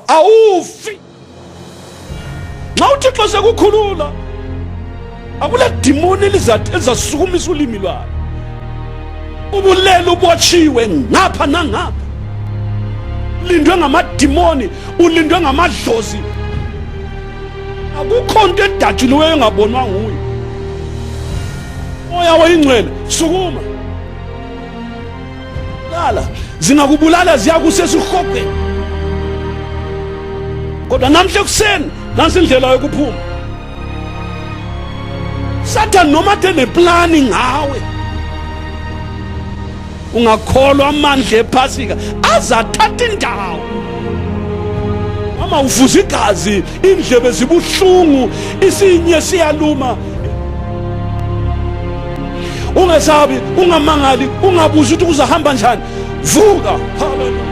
awufi. Nxa uThixo sekukhulula akula demoni elizasukumisa ulimi lwayo. Ubulele ubotshiwe ngapha nangapha, ulindwe ngamadimoni, ulindwe ngamadlozi. Akukho nto edatshuliweyo engabonwa nguye. Moya oyingcwele sukuma, lala, zingakubulala ziyakusesihogweni. Kodwa namhla ekuseni nansi indlela yokuphuma. Satan noma teneplani ngawe, ungakholwa amandla ephasika azathatha indawo. Mama uvuza igazi, indlebe zibuhlungu, isinye siyaluma. Ungesabi, ungamangali, ungabuzi ukuthi uzahamba njani. Vuka. Hallelujah.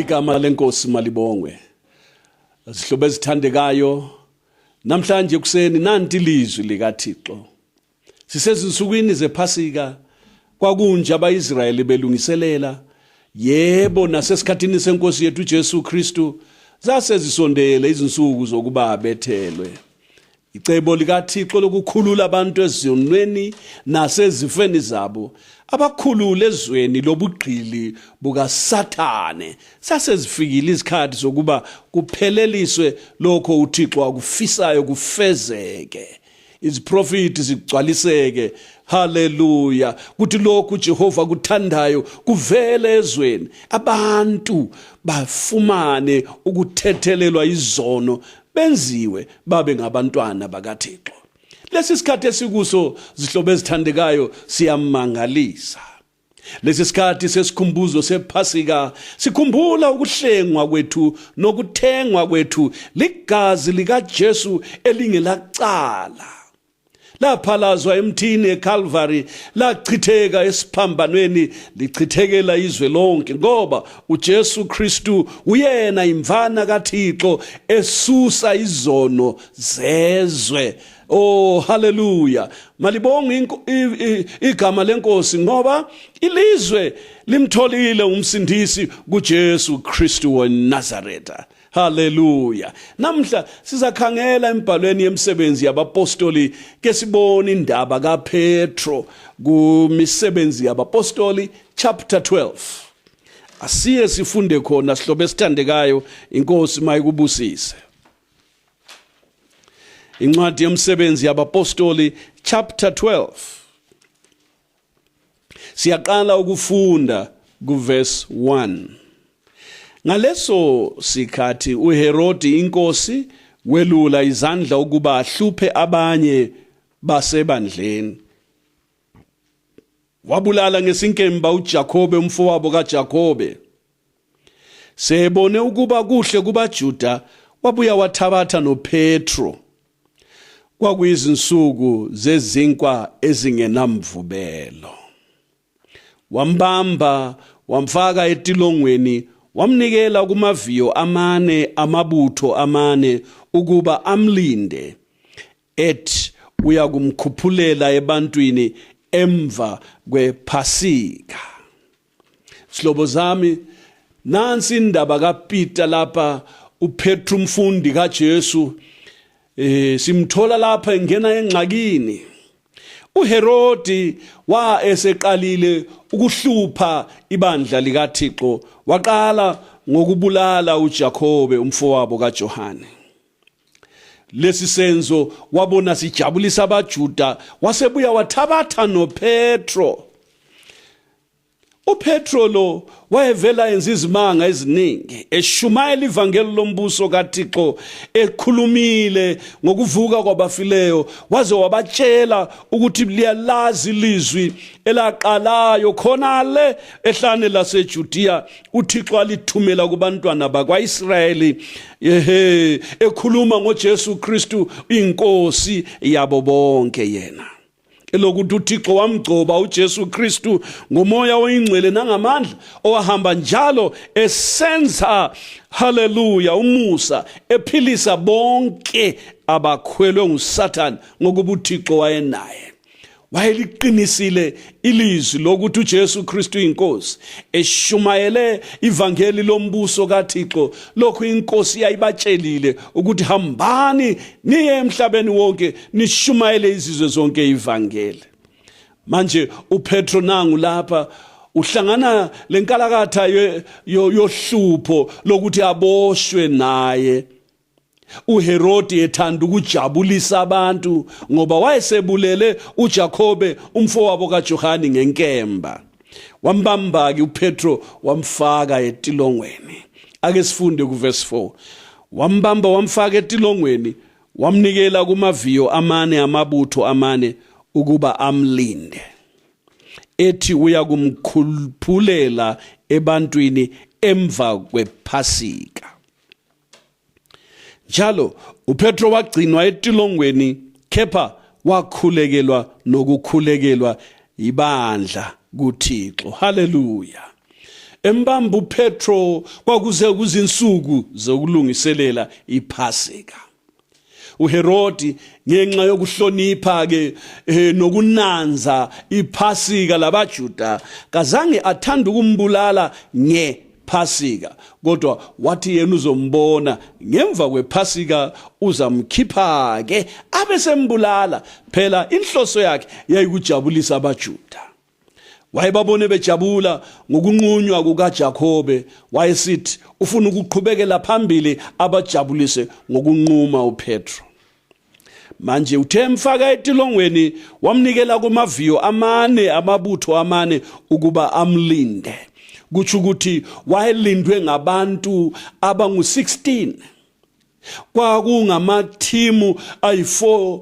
Igama lenkosi malibongwe. Sihlobo ezithandekayo, namhlanje kuseni nanti ilizwi likaThixo. Sisezinsukwini zePhasika, kwakunje abaIsrayeli belungiselela, yebo nasesikhathini senkosi yethu Jesu Kristu zasezisondele izinsuku zokuba bethelwe. Icebo likaThixo lokukhulula abantu ezonweni nasezifeni zabo, abakhulule ezweni lobugqili bukaSathane. Sasezifikile izikhathi zokuba kupheleliswe lokho uThixo akufisayo kufezeke. Iziprofiti zigcwaliseke. Hallelujah. Kuthi lokhu Jehova kuthandayo kuvele ezweni. Abantu bafumane ukuthethelelwa izono, benziwe babe ngabantwana bakaThixo. Lesi sikhathi esikuso zihlobo ezithandekayo siyamangalisa. Lesi sikhathi sesikhumbuzo sePhasika sikhumbula ukuhlengwa kwethu nokuthengwa kwethu ligazi likaJesu elingelacala. Laphalazwa emthini eCalvary, lachitheka esiphambanweni, lichithekela izwe lonke ngoba uJesu Kristu uyena imvana kaThixo esusa izono zezwe. Oh hallelujah. Malibonge igama lenkosi ngoba ilizwe limtholile umsindisi kuJesu Kristu waNazaretha. Hallelujah. Namhla sizakhangela embhalweni yemisebenzi yabapostoli ke sibone indaba kaPetro kumisebenzi yabapostoli chapter 12. Asiye sifunde khona sihlobo esithandekayo, inkosi mayikubusise. Incwadi yemisebenzi yabapostoli chapter 12. Siyaqala ukufunda kuverse 1. Ngaleso sikhathi uHerodi inkosi welula izandla ukuba ahluphe abanye basebandleni. Wabulala ngesinkemba uJakobe umfowabo kaJakobe. Sebone ukuba kuhle kubaJuda, wabuya wathabatha noPetro. Kwakuyizinsuku zezinkwa ezingenamvubelo. Wambamba, wamfaka etilongweni, wamnikela kumaviyo amane amabutho amane ukuba amlinde. Uyakumkhuphulela ebantwini emva kwePhasika. Sihlobo zami, nansi indaba kaPeter lapha, uPetru umfundi kaJesu. Simthola lapha engena engxakini. uHerodi eseqalile ukuhlupha ibandla likaThixo, waqala ngokubulala uJakobe umfowabo kaJohane. Lesi senzo wabona sijabulisa abaJuda, wasebuya wathabatha noPetro. uPetro lo wayevela yenza izimanga eziningi, eshumayela ivangeli lombuso kaThixo, ekhulumile ngokuvuka kwabafileyo, waze wabatshela ukuthi liyalazi ilizwi elaqalayo khonale ehlane laseJudiya uThixo alithumela kubantwana bakwaIsrayeli, ekhuluma ngoJesu Kristu inkosi yabo bonke yena. Elokuthi uThixo wamgcoba uJesu Kristu ngomoya oyingcwele nangamandla, owahamba njalo esenza hallelujah umusa, ephilisa bonke abakhwelwe nguSathane ngokuba uThixo wayenaye. Wayeliqinisile ilizwi lokuthi uJesu Kristu inkosi, eshumayele ivangeli lombuso kaThixo. Lokhu inkosi yayibatshelile ukuthi hambani niye emhlabeni wonke nishumayele izizwe zonke ivangeli. Manje uPetro nangu lapha uhlangana lenkalakatha yohlupho lokuthi aboshwe naye. uHerodi ethanda ukujabulisa abantu ngoba wayesebulele uJakobe umfowabo kaJohane ngenkemba. Wambamba ke uPetro wamfaka etilongweni. Ake sifunde kuverse 4. Wambamba wamfaka etilongweni, wamnikela kumaviyo amane amabutho amane ukuba amlinde. Uyakumkhuphulela ebantwini emva kwePhasika. Njalo uPetro wagcinwa etilongweni, kepha wakhulekelwa nokukhulekelwa ibandla kuThixo. Hallelujah. embamba uPetro kwakuze kuzinsuku zokulungiselela iPhasika. uHerodi ngenxa yokuhlonipha ke nokunanza iPhasika labaJuda kazange athanda ukumbulala ngePhasika, kodwa wathi yena uzombona ngemva kwePhasika uzamkhipha ke abesembulala. Phela inhloso yakhe yayikujabulisa abaJuda. Wayebabone bejabula ngokunqunywa kukaJakobe, wayesithi ufuna ukuqhubekela phambili abajabulise ngokunquma uPetro. Manje uthe mfaka etilongweni wamnikela kumaviyo amane amabutho amane ukuba amlinde. Kutsho ukuthi wayelindwe ngabantu abangu-16. Kwakungamathimu ayi-4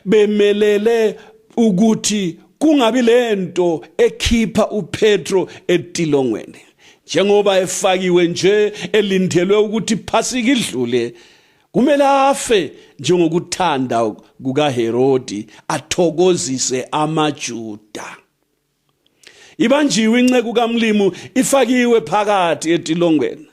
bemelele ukuthi kungabi lento ekhipha uPetro etilongweni. Njengoba efakiwe nje elindelwe ukuthi iPhasika idlule, kumele afe njengokuthanda kukaHerodi athokozise amaJuda. Ibanjiwe inceku kaMlimu ifakiwe phakathi etilongweni.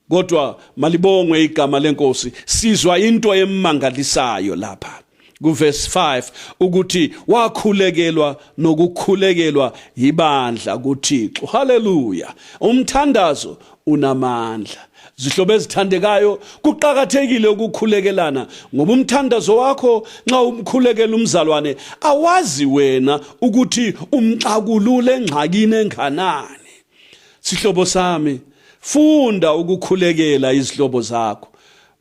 Kodwa malibongwe igama lenkosi, sizwa into emangalisayo lapha. Kuverse 5 ukuthi wakhulekelwa nokukhulekelwa ibandla kuThixo. Haleluya. Umthandazo unamandla. Zihlobo ezithandekayo, kuqhakathekile ukukhulekelana ngoba umthandazo wakho nxa umkhulekela umzalwane awazi wena ukuthi umxakulule engxakini enganani. Sihlobo sami, funda ukukhulekela izihlobo zakho.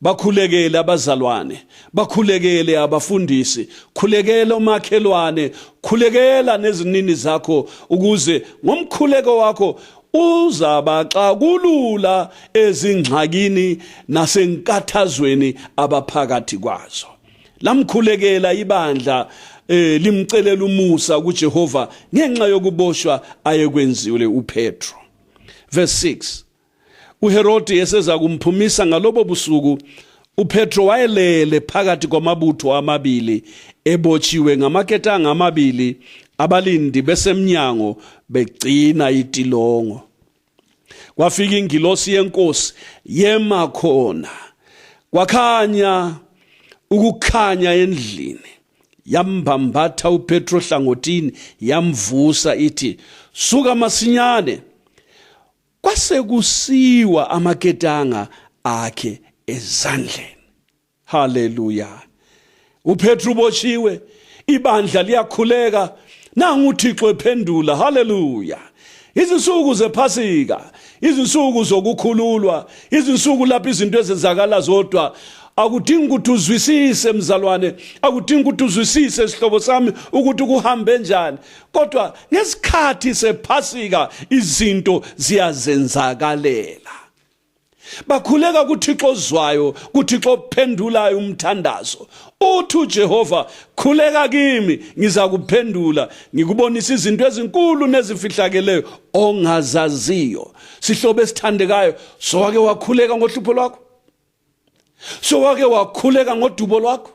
Bakhulekele abazalwane, bakhulekele abafundisi, khulekela umakhelwane, khulekela nezinini zakho ukuze ngomkhuleko wakho uzabaxa kulula ezingxakini nasenkathazweni abaphakathi kwazo. Lamkhulekela ibandla limcelela umusa kuJehova ngenxa yokuboshwa ayekwenziwe uPetro. Verse 6. uHerodi eseza kumphumisa ngalobo busuku, uPetro wayelele phakathi kwamabutho amabili ebotshiwe ngamaketanga amabili, abalindi besemnyango begcina itilongo. Kwafika ingilosi yenkosi yema khona, kwakhanya ukukhanya endlini, yambambatha uPetro hlangothini, yamvusa ithi, suka masinyane. Kwase kusiwa amaketanga akhe ezandleni. Haleluya. uPetru botshiwe, ibandla liyakhuleka, nangu uThixo ephendula. Haleluya. Izinsuku zePhasika, izinsuku zokukhululwa, izinsuku lapho izinto ezenzakala zodwa. Akudingi ukuthi uzwisise mzalwane, akudingi ukuthi uzwisise isihlobo sami ukuthi kuhambe njani, kodwa ngesikhathi sePhasika izinto ziyazenzakalela. Bakhuleka kuThixo ozwayo, kuThixo ophendulayo umthandazo. Uthi uJehova, khuleka kimi ngiza kuphendula, ngikubonisa izinto ezinkulu nezifihlakeleyo ongazaziyo. Sihlobo esithandekayo, so wake wakhuleka ngohlupho lwakho? So wake wakhuleka ngodubo lwakho?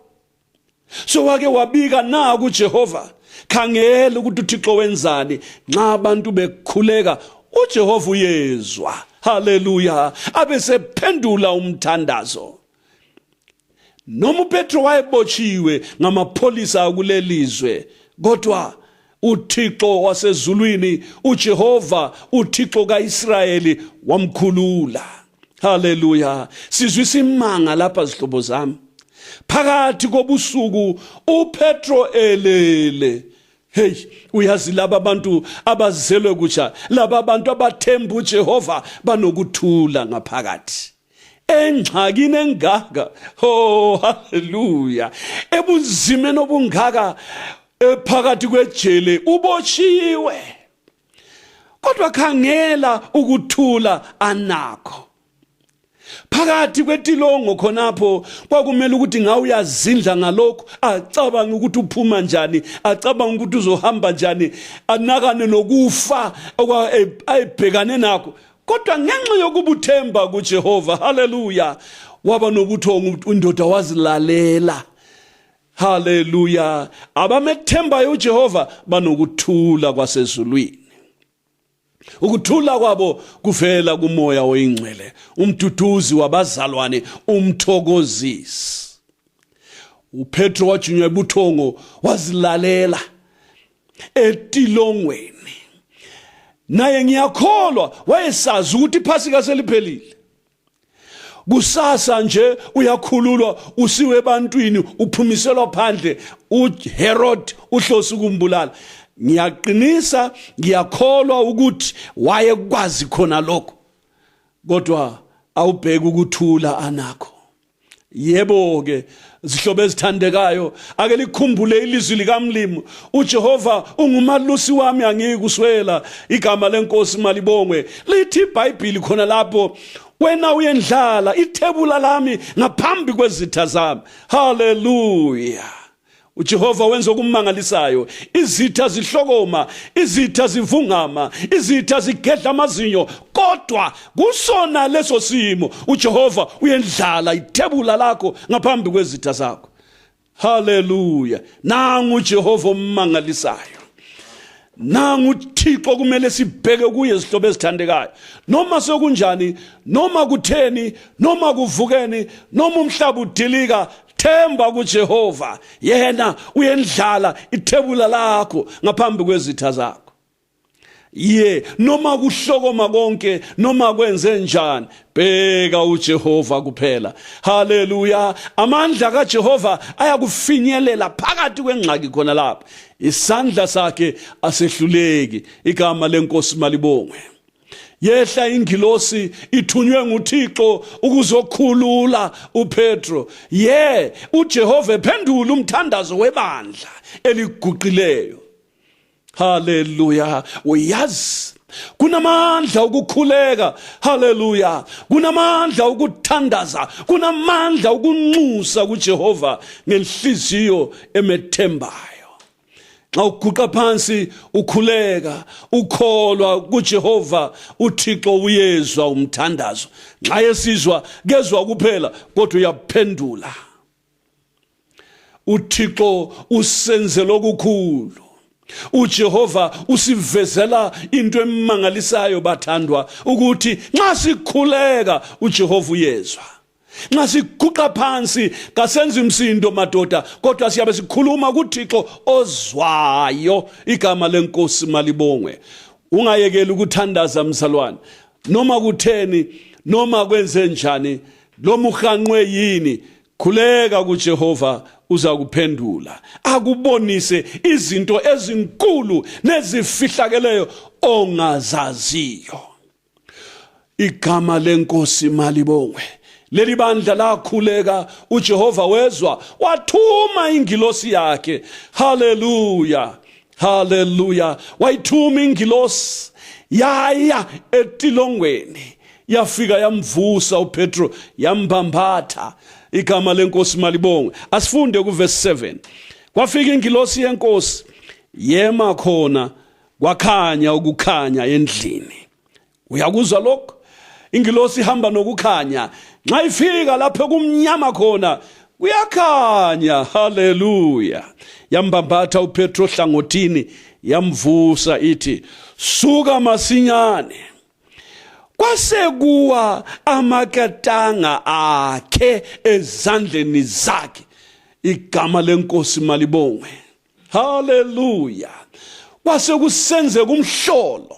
So wake wabika na kuJehova? Khangela ukuthi uThixo wenzani. Nxa abantu bekhuleka uJehova uyezwa. Haleluya. Abesephendula umthandazo. Noma uPetro wayebotshiwe ngamapholisa akulelizwe, kodwa uThixo wasezulwini, uJehova, uThixo kaIsrayeli wamkhulula. Haleluya. Sizwisa imanga lapha zihlobo zami. Phakathi kobusuku uPetro elele. Hey, uyazi laba bantu abazelwe kutsha, laba bantu abathemba uJehova banokuthula ngaphakathi. Engxakini engaka, oh haleluya, ebunzimeni obungaka, phakathi kwejele ubotshiwe, kodwa khangela ukuthula anakho. Phakathi kwetilongo khonapho kwakumele ukuthi ngawe uyazindla ngalokho, acabanga ukuthi uphuma njani, acabanga ukuthi uzohamba njani, anakane nokufa ayibhekane nakho. Kodwa ngenxa yokubuthemba kuJehova, haleluya, waba nobuthongo, indoda wazilalela. Hallelujah. Abamethembayo uJehova banokuthula kwasezulwini. Ukuthula kwabo kuvela kumoya oyingcwele, umduduzi wabazalwane, umthokozisi. uPetro wajunywa ebuthongo wazilalela etilongweni. Naye ngiyakholwa wayesazi ukuthi iPhasika seliphelile. Kusasa nje uyakhululwa usiwe ebantwini uphumiselwa phandle uHerod uhlosi ukumbulala. Ngiyaqinisa ngiyakholwa ukuthi wayekwazi khona lokho. Kodwa awubheka ukuthula anakho. Yebo ke zihlobo ezithandekayo ake likhumbule ilizwi likaMlimo uJehova ungumalusi wami angikuswela igama lenkosi malibongwe lithi iBhayibheli khona lapho wena uyendlala ithebula lami ngaphambi kwezitha zami. Hallelujah. uJehova wenza okumangalisayo, izitha zihlokoma, izitha zivungama, izitha zigedla amazinyo, kodwa kusona leso simo uJehova uyendlala ithebula lakho ngaphambi kwezitha zakho. Hallelujah. Nangu uJehova omangalisayo, nangu uThixo kumele sibheke kuye izihlobo ezithandekayo. Noma sokunjani, noma kutheni, noma kuvukeni, noma umhlaba udilika, themba kuJehova, yena uyendlala ithebula lakho ngaphambi kwezitha zakho. Noma kuhlokoma konke, noma kwenze njani, bheka uJehova kuphela. Hallelujah. Amandla kaJehova ayakufinyelela phakathi kwengxaki khona lapha. Isandla sakhe asehluleki. Igama lenkosi malibongwe. Yehla ingilosi ithunywe nguThixo ukuzokhulula uPetro. uJehova ephendula umthandazo webandla eliguqileyo. Hallelujah. Uyazi kunamandla ukukhuleka. Hallelujah. Kunamandla ukuthandaza, kunamandla ukunxusa kuJehova ngenhliziyo emethembayo. Xa uguqa phansi ukhuleka ukholwa kuJehova, uThixo uyezwa umthandazo. Nxa yesizwa kezwa kuphela kodwa uyaphendula. uThixo usenzela okukhulu. uJehova usivezela into emangalisayo bathandwa, ukuthi nxa sikhuleka uJehova uyezwa. Nxa siguqa phansi kasenzi umsindo madoda, kodwa siyabe sikhuluma kuThixo ozwayo. Igama lenkosi malibongwe. Ungayekeli ukuthandaza mzalwane, noma kutheni, noma kwenze njani, noma uhanqwe yini, khuleka kuJehova uza kuphendula, akubonise izinto ezinkulu nezifihlakeleyo ongazaziyo. Igama lenkosi malibongwe. Leli bandla lakhuleka, uJehova wezwa, wathuma ingilosi yakhe. Hallelujah. Hallelujah. Wayithuma ingilosi yaya etilongweni, yafika yamvusa uPetro, yambambatha. Igama lenkosi malibongwe. Asifunde kuverse 7. Kwafika ingilosi yenkosi, yema khona, kwakhanya ukukhanya endlini. Uyakuzwa lokho? Ingilosi ihamba nokukhanya. Nxa ifika lapho kumnyama khona, kuyakhanya. Hallelujah. Yambambatha uPetro hlangothini, yamvusa ithi, suka masinyane. Kwasekuwa amakatanga akhe ezandleni zakhe. Igama lenkosi malibongwe. Hallelujah. Kwasekusenze kumhlolo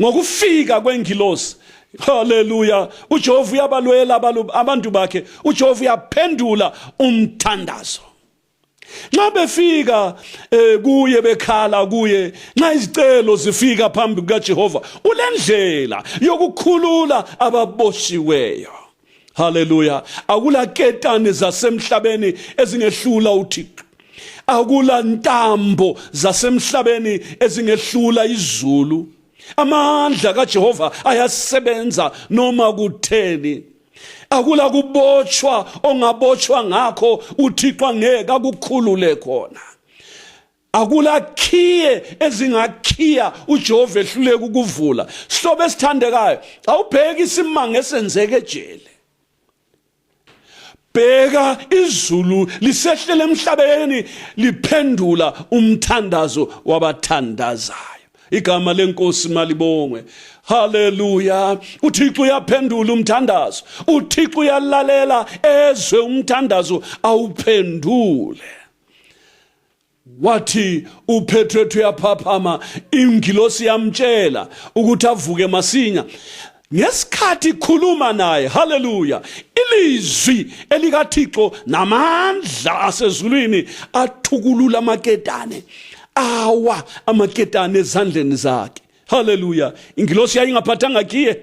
ngokufika kwengilosi. Hallelujah. uJehova uyabalwela abantu bakhe. uJehova uyaphendula umthandazo. Nxa befika kuye bekhala kuye, nxa izicelo zifika phambi kukaJehova, ulendlela yokukhulula ababoshiweyo. Hallelujah. Akula ketane zasemhlabeni ezingehlula uThixo. Akula ntambo zasemhlabeni ezingehlula izulu. Amandla kaJehova ayasebenza noma kutheni. Akula kubotshwa ongabotshwa ngakho uThixo angeke akukhulule khona. Akula khiye ezingakhiya uJehova ehluleke ukuvula. Sihlobo esithandekayo, awubheki isimanga esenzeke ejele. bheka izulu lisehlele emhlabeni liphendula umthandazo wabathandazayo. Igama lenkosi malibongwe. Hallelujah. uThixo uyaphendula umthandazo, uThixo uyalalela ezwe umthandazo awuphendule. Wathi uPetro uyaphaphama, ingilosi yamtshela ukuthi avuke masinya. Ngesikhathi khuluma naye, haleluya, ilizwi elikaThixo namandla asezulwini athukulula amaketane, awa amaketane ezandleni zakhe. Haleluya. Ingilosi yayingaphathanga kiye,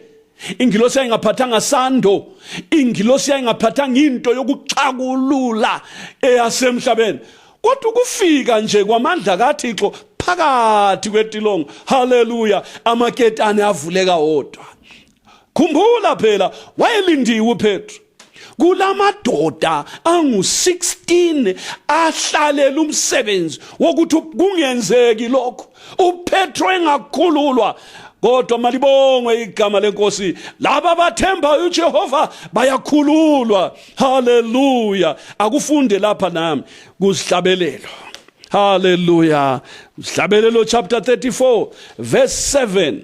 ingilosi yayingaphathanga sando, ingilosi yayingaphathanga into yokuxakulula eyasemhlabeni, kodwa ukufika nje kwamandla kaThixo phakathi kwetilongo, haleluya, amaketane avuleka wodwa. Khumbula phela wayelindiwe uPetro kulamadoda angu-16 ahlalela umsebenzi wokuthi kungenzeki lokho, uPetro engakhululwa. Kodwa malibongwe igama lenkosi, laba bathemba uJehova bayakhululwa. Haleluya. Akufunde lapha nami kusihlabelelo. Haleluya. Usihlabelelo chapter 34 verse 7.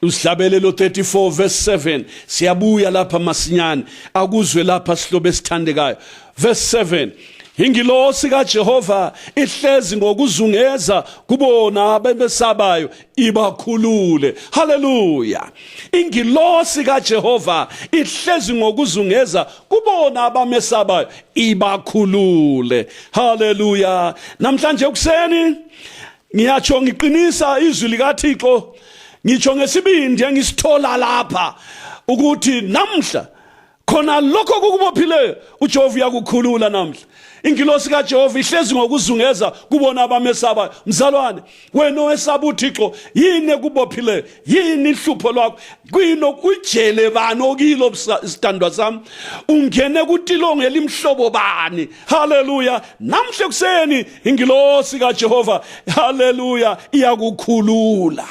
Usihlabelelo 34 verse 7. Siyabuya lapha masinyane akuzwe lapha sihlobo esithandekayo. Verse 7. Ingilosi kaJehova ihlezi ngokuzungeza kubona abemesabayo ibakhulule. Haleluya. Ingilosi kaJehova ihlezi ngokuzungeza kubona abamesabayo ibakhulule. Haleluya. Namhlanje kuseni ngiyatsho ngiqinisa izwi likaThixo, ngitsho ngesibindi engisithola lapha ukuthi namhla khona lokho kukubophileyo uJehova uyakukhulula namhla. Ingilosi kaJehova ihlezi ngokuzungeza kubona abamesabayo. Mzalwane, wena owesaba uThixo, yini ekubophileyo? Yini ihlupho lwakho? Kuyino kujele bani okilo sithandwa sami? Ungene kutilongo elimhlobo bani? Haleluya. Namhle kuseni ingilosi kaJehova, haleluya, iyakukhulula.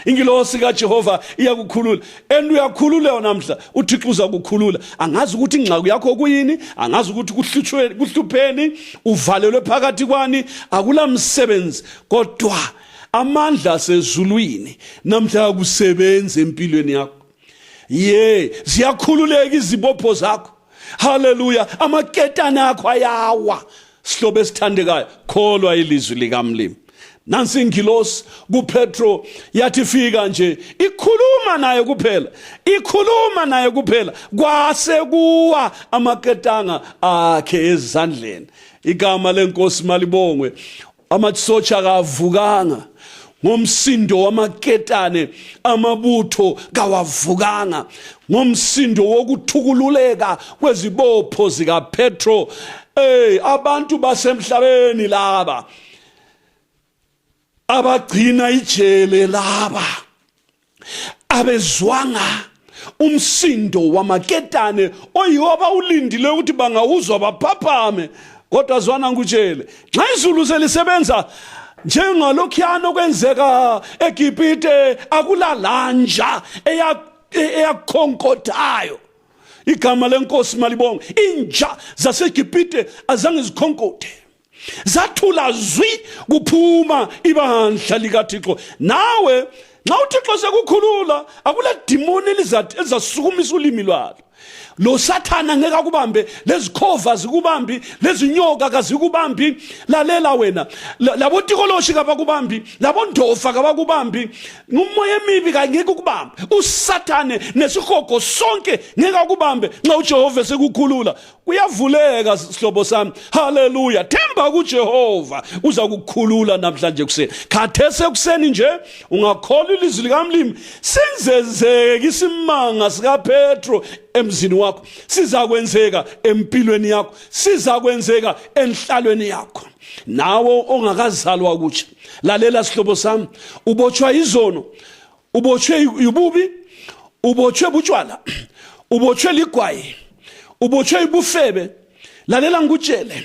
Ingilosi kaJehova iyakukhulula, uyakhululeka namhla. uThixo uzakukhulula. Angazi ukuthi ingxaki yakho kuyini, angazi ukuthi kuhlupheni, uvalelwe phakathi kwani, akula msebenzi, kodwa amandla asezulwini namhla akusebenza empilweni yakho. Ziyakhululeka izibopho zakho. Haleluya. Amaketane akho ayawa. Sihlobo esithandekayo, kholwa ilizwi likaMlimi. Nansi ingilosi kuPetro yathi fika nje ikhuluma naye kuphela, kwase kuwa amaketanga akhe ezandleni. Igama lenkosi malibongwe. Amasotsha kavukanga ngomsindo wamaketane, amabutho kawavukanga ngomsindo wokuthukululeka kwezibopho zikaPetro. Abantu basemhlabeni laba abagcina ijele laba abezwanga umsindo wamaketane oyiwo abawulindile ukuthi bangawuzwa baphaphame, kodwa zwana ngujele. Nxa izulu selisebenza njengalokhuyana okwenzeka eGibhite, akulalanja eyakhonkodayo. Igama lenkosi malibonge. Inja zaseGibhite azange zikhonkothe, zathula zwi kuphuma ibandla likaThixo. Nawe nxa uThixo sekukhulula, akula demoni ezasukumisa ulimi lwalo. Lo Sathana ngeke akubambe, lezikhova zikubambi, lezinyoka kazikubambi. Lalela wena, labo tikoloshi kabakubambi, labo ndofa kabakubambi, umoya emibi ngeke ukubambe. uSathane nesihogo sonke ngeke akubambe nxa uJehova sekukhulula. Kuyavuleka sihlobo sami. Haleluya. Themba kuJehova uza kukhulula namhlanje kuseni. Khathese kuseni nje ungakholwa ilizwi likaMlimi, senzezeke isimanga sikaPetro emzini wakho, sizakwenzeka empilweni yakho, sizakwenzeka enhlalweni yakho. Nawo ongakazalwa kutsha, lalela sihlobo sami, ubotshwa izono, ubotshwe ububi, ubotshwe butshwala, ubotshwe ligwayi, ubotshwe ibufebe. Lalela ngikutshele,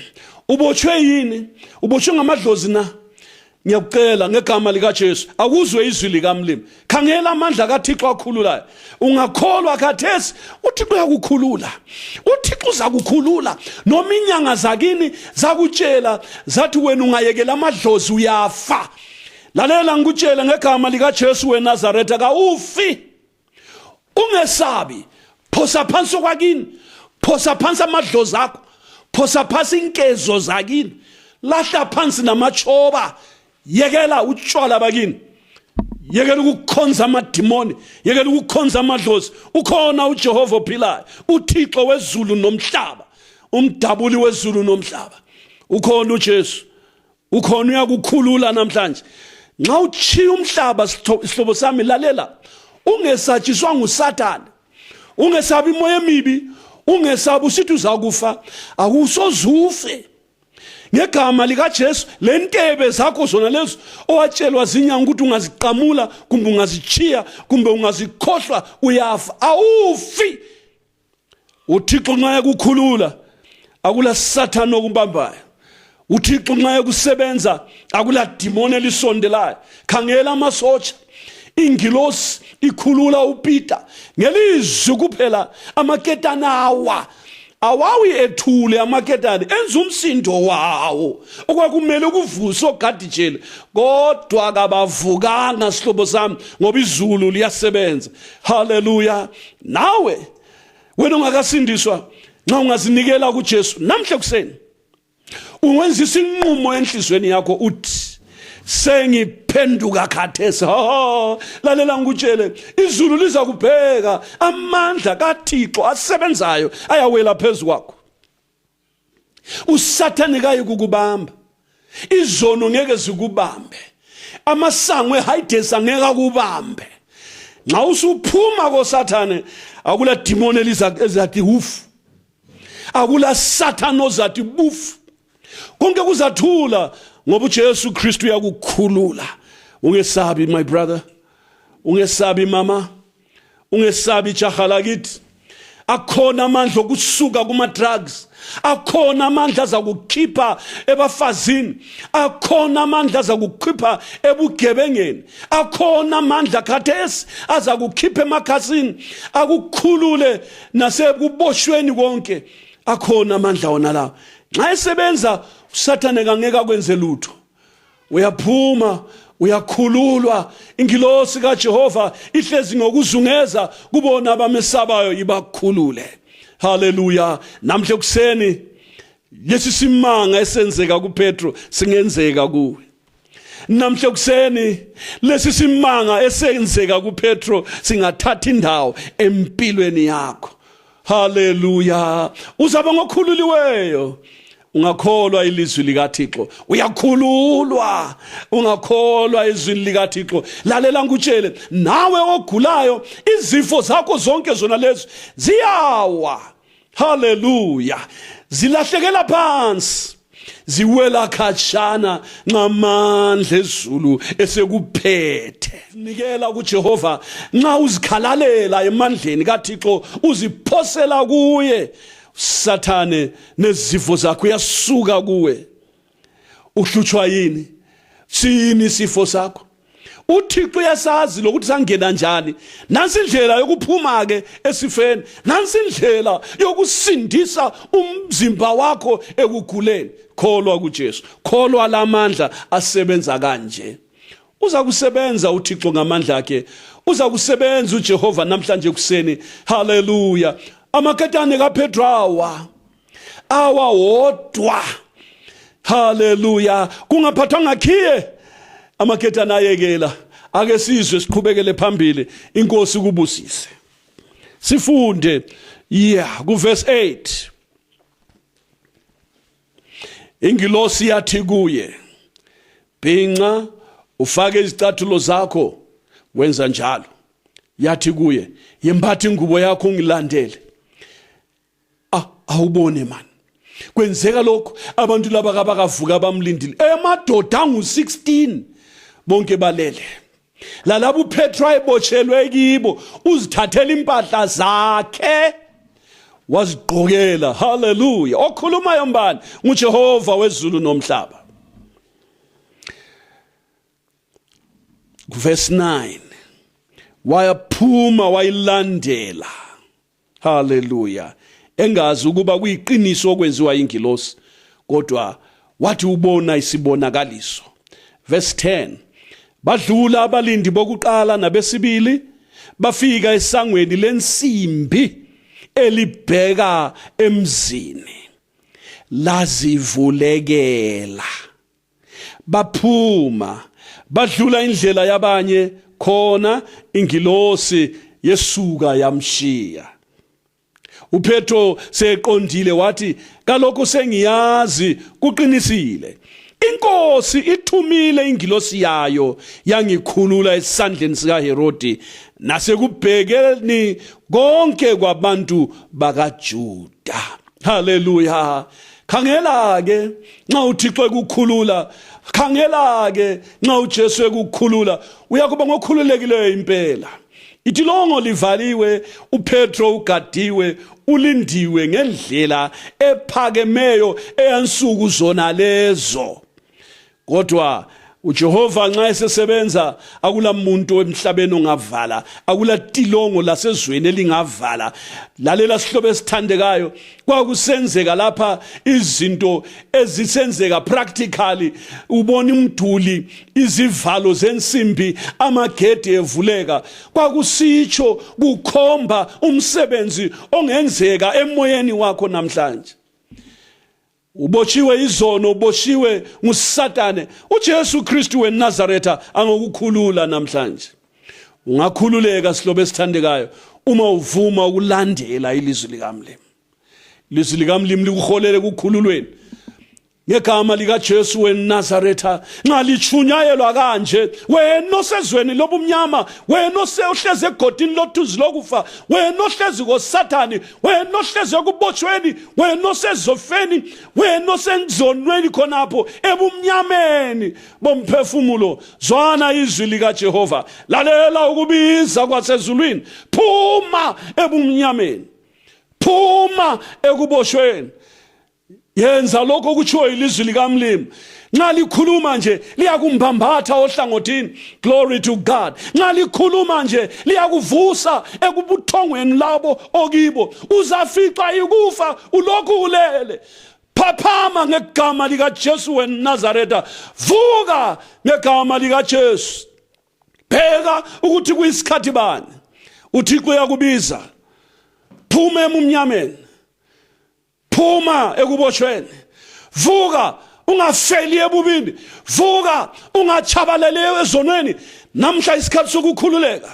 ubotshwe yini? Ubotshwe ngamadlozi na? Ngiyakucela ngegama lika Jesu akuzwe izwi likamlimi. Khangela amandla kaThixo akhululayo. Ungakholwa khathesi uThixo uyakukhulula. uThixo uzakukhulula noma inyanga zakini zakutshela zathi wena ungayekela amadlozi uyafa. Lalela ngikutshela ngegama lika Jesu weNazaretha kawufi. Ungesabi. Phosa phansi kwakini. Phosa phansi amadlozi akho. Phosa phansi inkezo zakini. Lahla phansi namachoba. Yekela utshwala bakini. Yekela ukukhonza amadimoni. Yekela ukukhonza amadlozi. Ukhona uJehova ophilayo. uThixo wezulu nomhlaba. Umdabuli wezulu nomhlaba. Ukhona uJesu. Ukhona uyakukhulula namhlanje. Nxa uchiya umhlaba sihlobo sami lalela. Ungesatshiswa nguSathane. Ungesabi imoya emibi. Ungesabi usithi uzakufa. Akusozufe. Ngegama lika Jesu lentebe zakho zona lezo owatshelwa zinyanga ukuthi ungaziqamula kumbe ungazichiya kumbe ungazikhohlwa uyafa. Awufi. uThixo nxa ekukhulula akula Sathane okumbambayo. uThixo nxa ekusebenza akula demon elisondelayo. Khangela amasotsha. Ingilosi ikhulula uPeter ngelizwi kuphela amaketana awawi ethule amaketane enza umsindo wawo okwakumele ukuvuse ogadijele kodwa kabavukanga sihlobo sami ngoba izulu liyasebenza. Haleluya. Nawe wena ungakasindiswa nxa ungazinikela kuJesu namhle kuseni uwenza isinqumo enhlizweni yakho uthi sengiphenduka khathesi. Lalela ngikutshele izulu liza kubheka amandla kaThixo asebenzayo ayawela phezu kwakho. uSathane kayi kukubamba. Izono ngeke zikubambe. Amasango eHades angeke akubambe. Nxa usuphuma koSathane akula demon ezathi hufu. Akula Sathane ozathi bufu. Konke kuzathula ngoba uJesu Kristu uyakukhulula. Ungesabi my brother. Ungesabi mama. Ungesabi jaha lakithi. Akhona amandla okusuka kuma drugs. Akhona amandla azakukhipha ebafazini. Akhona amandla azakukhipha ebugebengeni. Akhona amandla khathesi azakukhipha emakhasini. Akukhulule nasekuboshweni konke. Akhona amandla wona lawo. Nxa esebenza uSathane kangeke akwenze lutho. Uyaphuma, uyakhululwa. Ingilosi kaJehova ihlezi ngokuzungeza kubona abamesabayo ibakhulule. Haleluya. Namhle kuseni lesi simanga esenzeka kuPetro singenzeka kuwe. Namhle kuseni lesi simanga esenzeka kuPetro singathatha indawo empilweni yakho. Haleluya. Uzaba ngokhululiweyo. Ungakholwa ilizwi likaThixo uyakhululwa. Ungakholwa izwi likaThixo lalela ngikutshele nawe ogulayo izifo zakho zonke zona lezo ziyawa. Haleluya. Zilahlekela phansi. Ziwela khatshana ngamandla ezulu esekuphethe. Nikela kuJehova nxa uzikhalalela emandleni kaThixo uziphosela kuye. Sathane nezifo zakho yasuka kuwe. Uhlutshwa yini? Sini isifo sakho? uThixo uyasazi lokuthi sangena njani. Nansi indlela yokuphuma ke esifeni. Nansi indlela yokusindisa umzimba wakho ekuguleni. Kholwa kuJesu. Kholwa lamandla asebenza kanje. Uza kusebenza uThixo ngamandla akhe. Uza kusebenza uJehova namhlanje kuseni. Haleluya. Amaketane kaPetro awa wodwa. Haleluya. Kungaphathwa ngakhiye amaketane ayekela. Ake sizwe siqhubekele phambili. Inkosi kubusise. Sifunde ku verse 8. Ingilosi yathi kuye, bhinqa ufake izicathulo zakho. Wenza njalo. Yathi kuye, yembatha ingubo yakho ungilandele. Awubone man. Kwenzeka lokho abantu laba abakavuka bamlindile. Emadoda angu16 bonke balele. Lalabo uPetro ayebotshelwe kibo uzithathela impahla zakhe wazigqokela. Haleluya. Okhulumayo mbani? nguJehova wezulu nomhlaba. verse 9, wayaphuma wayilandela, hallelujah, engazi ukuba kuyiqiniso okwenziwa ingilosi, kodwa wathi ubona isibonakaliso. Verse 10, badlula abalindi bokuqala nabesibili, bafika esangweni lensimbi elibheka emzini, lazivulekela, baphuma badlula indlela yabanye, khona ingilosi yesuka yamshiya. uPetro seqondile wathi, kalokho sengiyazi kuqinisile, inkosi ithumile ingilosi yayo yangikhulula esandleni sikaHerodi nasekubhekeni konke kwabantu bakaJuda. Hallelujah. Khangela ke nxa uThixo ekukhulula, khangela ke nxa uJesu ekukhulula, uyakuba ngokhululekileyo impela. Itilongo livaliwe, uPetro ugadiwe, ulindiwe ngendlela ephakemeyo eyansuku zona lezo. Kodwa uJehova nxa esesebenza, akula muntu emhlabeni ongavala, akula tilongo lasezweni elingavala. Lalela sihlobo esithandekayo, kwakusenzeka lapha izinto ezisenzeka practically. Ubona umduli, izivalo zensimbi, amagede evuleka. Kwakusitsho kukhomba umsebenzi ongenzeka emoyeni wakho namhlanje. Ubotshiwe izono, ubotshiwe nguSatane. uJesu Kristu weNazaretha angokukhulula namhlanje. Ungakhululeka sihlobo esithandekayo uma uvuma ukulandela ilizwi likaMlimi. Ilizwi likaMlimi likuholele ukukhululweni. Ngegama likaJesu weNazaretha, nxa lichunyayelwa kanje, wena osezweni lobumnyama, wena osehleze egodini lothuzi lokufa, wena ohlezi koSathane, wena ohlezi ekubotshweni, wena osezofeni, wena osenzonweni khonapho ebumnyameni bomphefumulo, zwana izwi likaJehova, lalela ukubiza kwasezulwini, phuma ebumnyameni, phuma ekuboshweni. Yenza lokho kutshiwo ilizwi likaMlimi. Nxa likhuluma nje liyakumbambatha ohlangothini, glory to God. Nxa likhuluma nje liyakuvusa ekubuthongweni labo okibo, uzafica ikufa ulokhu ulele. Phaphama ngegama likaJesu weNazaretha, vuka ngegama likaJesu. Pheka ukuthi kuyisikhathi bani, uThixo uyakubiza. Phuma emnyameni, phuma ekuboshweni, vuka ungafeli ebubini, vuka ungachabalele ezonweni. Namhla isikhathi sokukhululeka.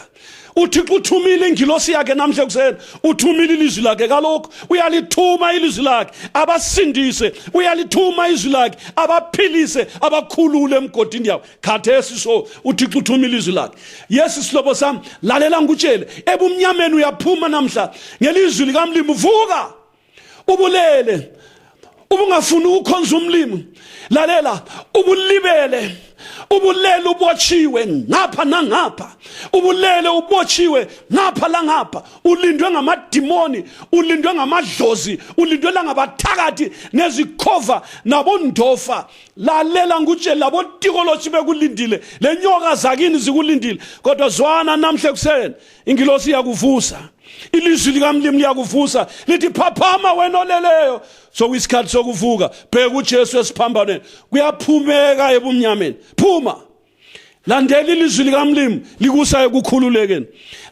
uThixo uthumile ingilosi yakhe namhla kuseni, uthumile ilizwi lakhe. Kalokho uyalithuma ilizwi lakhe abasindise, uyalithuma izwi lakhe abaphilise, abakhulule emgodini yabo. Khathesi so uThixo uthumile ilizwi lakhe. Yes sihlobo sami, lalela ngikutshele, ebumnyameni uyaphuma namhla ngelizwi likaMlimi. Vuka ubulele, ubungafuni ukukhonza umlimi. Lalela, ubulibele, ubulele ubotshiwe ngapha nangapha, ubulele ubotshiwe ngapha langapha, ulindwe ngamadimoni, ulindwe ngamadlozi, ulindwe langabathakathi nezikhova nabondofa. Lalela ngutshela, labo tikoloshi bekulindile, lenyoka zakini zikulindile. Kodwa zwana namhle kuseni, ingilosi yakuvusa, ilizwi likaMlimi liyakuvusa, lithi phaphama wena oleleyo. So isikhathi sokuvuka, bheka uJesu esiphambanweni, kuyaphumeka ebumnyameni. Phuma, landela ilizwi likaMlimi likusa ekukhululekeni.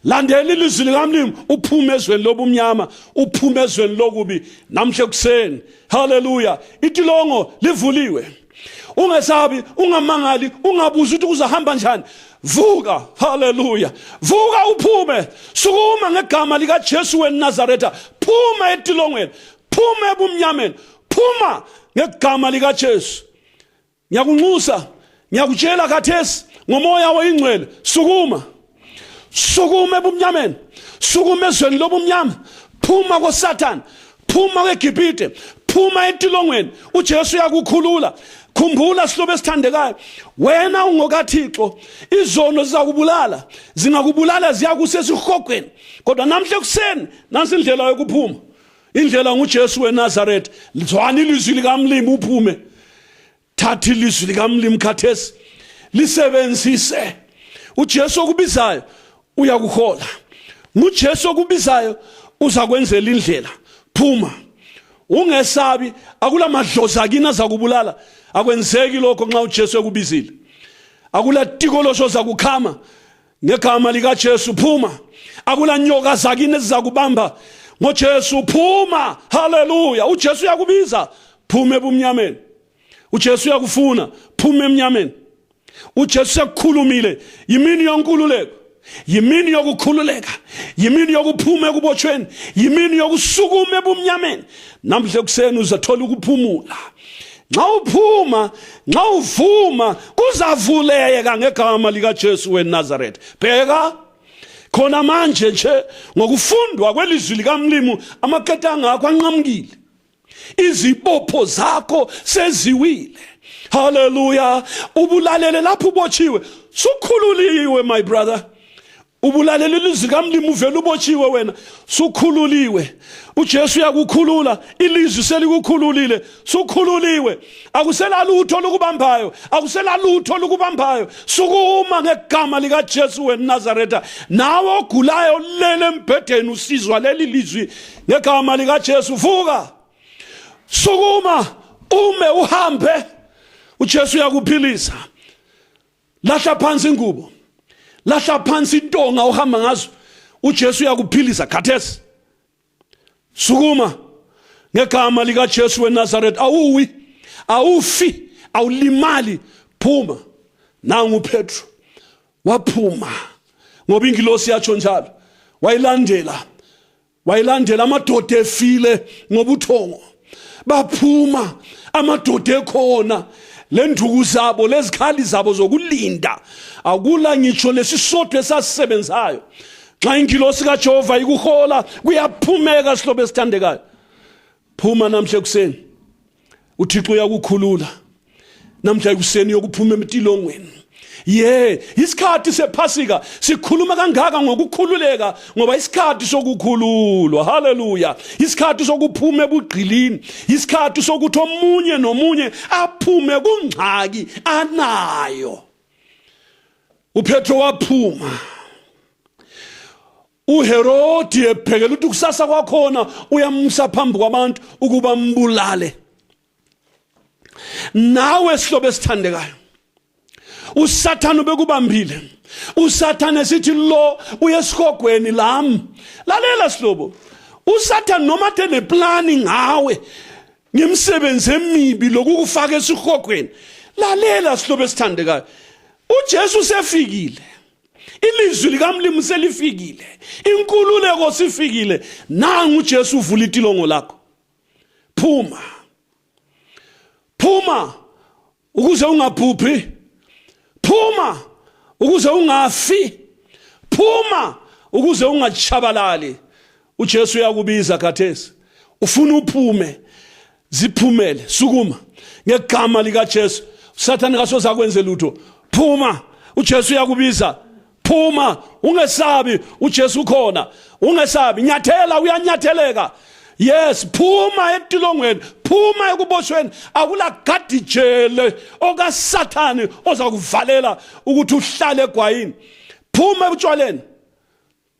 Landela ilizwi likaMlimi uphume ezweni lobumnyama, uphume ezweni lokubi namhle kuseni. Hallelujah. Itilongo livuliwe. Ungesabi, ungamangali, ungabuzi ukuthi uzahamba njani. Vuka, hallelujah. Vuka uphume, sukuma ngegama likaJesu weNazaretha. Phuma etilongweni, phuma ebumnyameni, phuma ngegama likaJesu. Ngiyakunxusa, ngiyakutshela khathesi ngomoya oyingcwele, sukuma. Sukuma ebumnyameni, sukuma ezweni lobumnyama, phuma koSathane, phuma kweGibhite, phuma etilongweni. uJesu uyakukhulula. Khumbula sihlobo esithandekayo, wena ungokaThixo, izono zizakubulala, zingakubulala ziyakusesihogweni. Kodwa namhle kuseni, nansi indlela yokuphuma. Indlela nguJesu weNazaretha. Zwana ilizwi likaMlimi uphume. Thatha ilizwi likaMlimi khathesi, lisebenzise. uJesu okubizayo uyakuhola. nguJesu okubizayo uzakwenzela indlela. Phuma. Ungesabi, akula madlozi akini azakubulala. Akwenzeki lokho nxa uJesu ekubizile. Akula tikoloso zakukhama ngegama lika Jesu. Phuma. Akula nyoka zakini ezizakubamba ngoJesu. Phuma. Hallelujah. uJesu uyakubiza. Phuma ebumnyameni. uJesu uyakufuna. Phuma emnyameni. uJesu uyakukhulumile. Yimini yonkululeko. Yimini yokukhululeka. Yimini yokuphuma ekubotshweni. Yimini yokusukuma ebumnyameni. Namhle kuseni uzathola ukuphumula. Nxa uphuma, nxa uvuma, kuzavuleka ngegama lika Jesu weNazaretha. Bheka khona manje nje ngokufundwa kwelizwi likaMlimu amaketanga akho anqamukile. Izibopho zakho seziwile. Hallelujah. Ubulalele lapho ubotshiwe. Sukhululiwe my brother. Ubulalele ilizwi likaMlimu uvela ubotshiwe wena. Sukhululiwe. uJesu uyakukhulula. Ilizwi selikukhululile. Sukhululiwe. Akusela lutho lokubambayo. Akusela lutho lokubambayo. Sukuma ngegama lika Jesu weNazaretha. Nawe ogulayo lele embhedeni usizwa leli lizwi ngegama lika Jesu. Vuka. Sukuma ume uhambe. uJesu uyakuphilisa. Lahla phansi ingubo. Lahla phansi intonga uhamba ngazo. uJesu uyakuphilisa khathesi. Sukuma ngegama lika Jesu weNazaretha. Awuwi, awufi, awulimali. Phuma. Nangu uPetro waphuma ngoba ingilosi yatsho njalo. Wayilandela amadoda efile ngobuthongo. Baphuma amadoda ekhona. Lenduku zabo lezikhali zabo zokulinda. Akula ngitsho lesisodwa esasisebenzayo. Xa ingilosi kaJehova ikuhola kuyaphumeka sihlobo esithandekayo. Phuma namhle kuseni. uThixo uyakukhulula. Namhle ekuseni yokuphuma emtilongweni. Isikhathi sePhasika sikhuluma kangaka ngokukhululeka ngoba isikhathi sokukhululwa. Hallelujah. Isikhathi sokuphuma ebugqilini. Isikhathi sokuthi omunye nomunye aphume kungxaki anayo. uPetro waphuma. uHerodi ephekela ukuthi kusasa kwakhona uyamsa phambi kwabantu ukuba mbulale. Nawe sihlobo esithandekayo, uSathane ubekubambile. uSathane esithi lo uyesihogweni lami. Lalela sihlobo. uSathane noma tene planning ngawe ngimsebenze emibi lokukufaka esihogweni. Lalela sihlobo esithandekayo. uJesu sefikile. Ilizwi likaMlimu selifikile. Inkululeko sifikile. Nangu uJesu uvula itilongo lakho. Phuma. Phuma ukuze ungaphuphi. Phuma ukuze ungafi. Phuma ukuze ungatshabalali. uJesu uyakubiza khathesi. Ufuna uphume. Ziphumele. Sukuma ngegama lika Jesu. uSathane kasoze akwenze lutho. Phuma. uJesu uyakubiza. Phuma. Ungesabi. uJesu ukhona. Ungesabi. Nyathela uyanyatheleka. Yes, phuma etilongweni. Phuma ekuboshweni. Akula gadijele okaSathane ozakuvalela ukuthi uhlale egwayini. Phuma ebutshwaleni.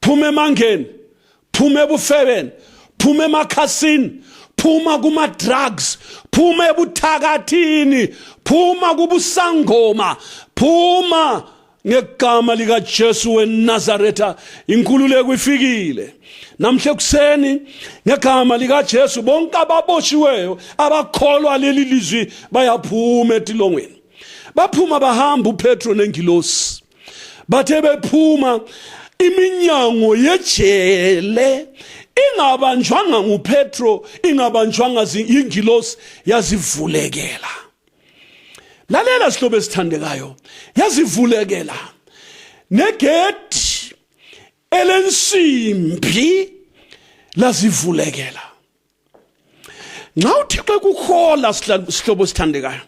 Phuma emangeni. Phuma ebufebeni. Phuma emakhasini. Phuma kuma drugs. Phuma ebuthakathini. Phuma kubusangoma. Phuma ngegama lika Jesu weNazaretha. Inkululeko ifikile. Namhle kuseni ngegama lika Jesu bonke ababoshiweyo abakholwa leli lizwi bayaphuma etilongweni. Baphuma bahamba uPetro nengilosi. Bathe bephuma iminyango yejele ingabanjwanga nguPetro, ingabanjwanga ingilosi yazivulekela. Lalela sihlobo esithandekayo. Yazivulekela. Negedi elensimbi lazivulekela. Nxa uThixo ekuhola sihlobo esithandekayo,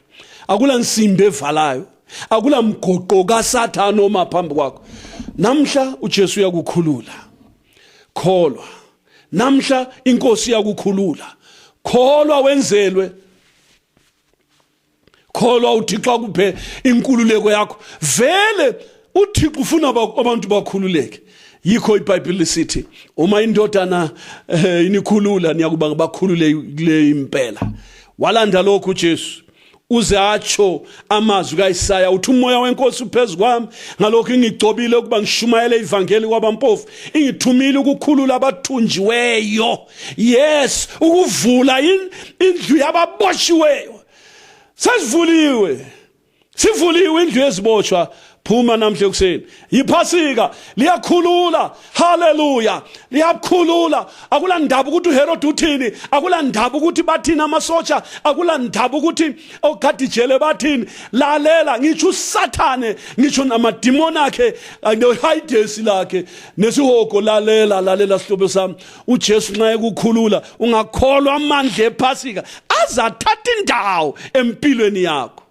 akula nsimbi evalayo, akula mgoqo kaSathane oma phambi kwakho. Namhla uJesu uyakukhulula. Kholwa. Namhla inkosi iyakukhulula. Kholwa wenzelwe. Kholwa uThixo akuphe inkululeko yakho. Vele uThixo ufuna abantu bakhululeke. Yikho iBhayibheli lisithi uma indodana inikhulula niyakuba bakhululekile impela. Walanda lokhu uJesu uze atsho amazwi kaIsaya uthi umoya wenkosi uphezulu kwami ngalokho ngigcobile ukuba ngishumayele ivangeli kwabampofu ingithumile ukukhulula abathunjiweyo. Yes, ukuvula indlu yababoshiweyo. Sivuliwe indlu yeziboshwa. Phuma namhle kuseni. Yiphasika liyakhulula. Hallelujah. Liyakhulula. Akula ndaba ukuthi uHerod uthini, akula ndaba ukuthi bathina amasotsha, akula ndaba ukuthi ogadijele bathini. Lalela ngitsho uSathane, ngitsho namadimoni akhe, noHades lakhe, nesihoko lalela sihlobo sami. uJesu nxa ekukhulula ungakholwa amandla ephasika azathatha indawo empilweni yakho.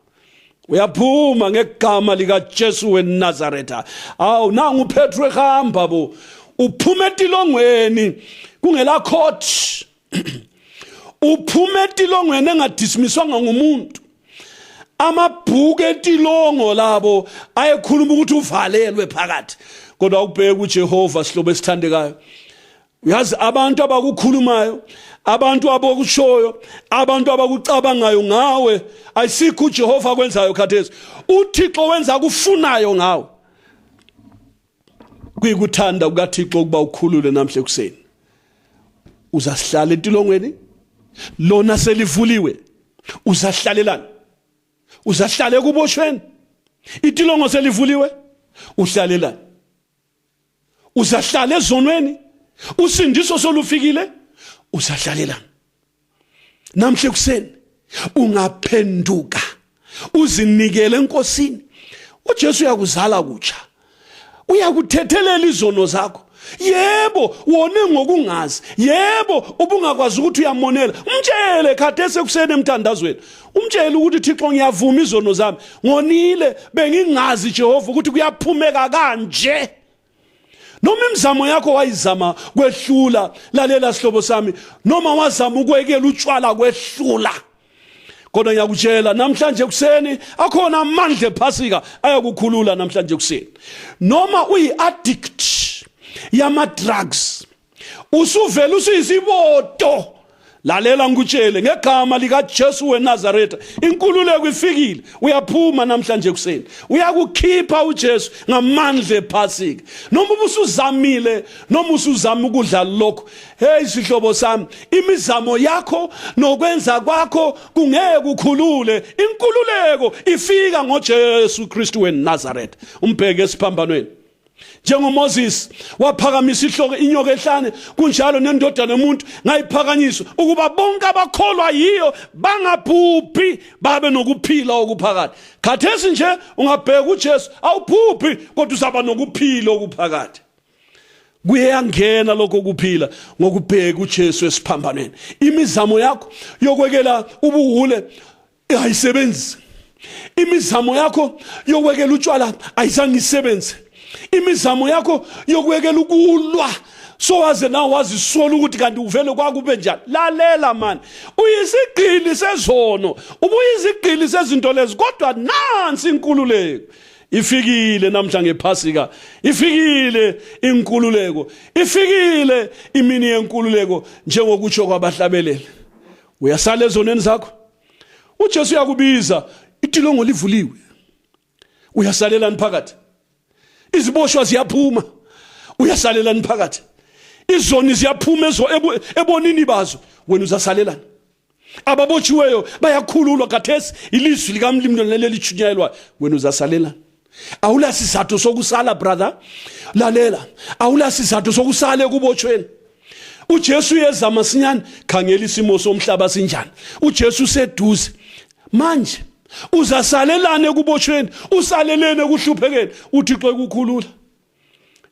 Uyaphuma ngegama lika Jesu weNazaretha. Awu nangu uPetro ehamba bo. Uphuma etilongweni kungela court. Uphuma etilongweni engadismisswanga ngumuntu. Amabhuku etilongo labo ayekhuluma ukuthi uvalelwe phakathi. Kodwa ubheke uJehova sihlobo esithandekayo. Uyazi abantu abakukhulumayo, abantu abakushoyo, abantu abakucabangayo ngawe ayisikho uJehova kwenzayo khathesi. uThixo wenza kufunayo ngawe. Kuyikuthanda kukaThixo ukuba ukhulule namhle kuseni. Uzasihlala entilongweni lona selivuliwe. Uzahlalelana. Uzahlala ekuboshweni. Itilongo selivuliwe. Uhlalelana. Uzahlala ezonweni. Usindiso solufikile. Uzahlalelana. Namhle kuseni ungaphenduka uzinikele enkosini. uJesu uyakuzala kutsha. Uyakuthethelela izono zakho. Yebo wone ngokungazi. Yebo ubungakwazi ukuthi uyamonela. Umtshele khathesi ekuseni emthandazweni. Umtshele ukuthi Thixo ngiyavuma izono zami. Ngonile bengingazi Jehova ukuthi kuyaphumeka kanje. Noma imizamo yakho wayizama kwehlula, lalela sihlobo sami, noma wazama ukwekela utshwala kwehlula. Kodwa ngiyakutshela namhlanje kuseni akhona amandla ephasika ayakukhulula namhlanje kuseni. Noma uyi-addict yama drugs, usuvela usizimoto, lalela ngikutshele ngegama lika Jesu weNazaretha inkululeko ifikile. Uyaphuma namhlanje kuseni. Uyakukhipha uJesu ngamandla ephasika. Noma ubusuzamile, noma usuzama ukudla lokho. Hey sihlobo sami, imizamo yakho nokwenza kwakho kungeke kukhulule. Inkululeko ifika ngoJesu Kristu weNazaretha. Umbheke esiphambanweni. NjengoMoses waphakamisa ihloko inyoka ehlane, kunjalo nendodana yomuntu ngayiphakanyiswa ukuba bonke abakholwa yiyo bangabhubhi babe nokuphila okuphakathi. Khathesi nje ungabheka uJesu awuphuphi kodwa uzaba nokuphila okuphakathi. Kuyangena lokho kuphila ngokubheka uJesu esiphambanweni. Imizamo yakho yokwekela ubuhule ayisebenzi. Imizamo yakho yokwekela utshwala ayizange isebenze. Imizamo yakho yokwekela ukulwa so waze nawe wazisola ukuthi kanti uvele kwakube njani. Lalela man, uyisigqili sezono, ubuyisigqili sezinto lezi, kodwa nansi inkululeko ifikile namhlanje ngephasika. Ifikile inkululeko, ifikile imini yenkululeko njengokutsho kwabahlabeleli. Uyasala ezoneni zakho, uJesu uyakubiza, itilongo livuliwe. Uyasalelani phakathi? Iziboshwa ziyaphuma. Uyasalelani phakathi? Izoni ziyaphuma ebonini bazo. Wena uzasalelani? Ababotshiweyo bayakhululwa khathesi ilizwi likamlimi leli chunyelwa. Wena uzasalelani? Awula sizathu sokusala brother. Lalela. Awula sizathu sokusala ekubotshweni. uJesu yeza masinyane, khangela isimo somhlaba sinjani. uJesu useduze. Manje uzasalelane ekubotshweni, usalelene ekuhluphekeni, uThixo ekukhulula.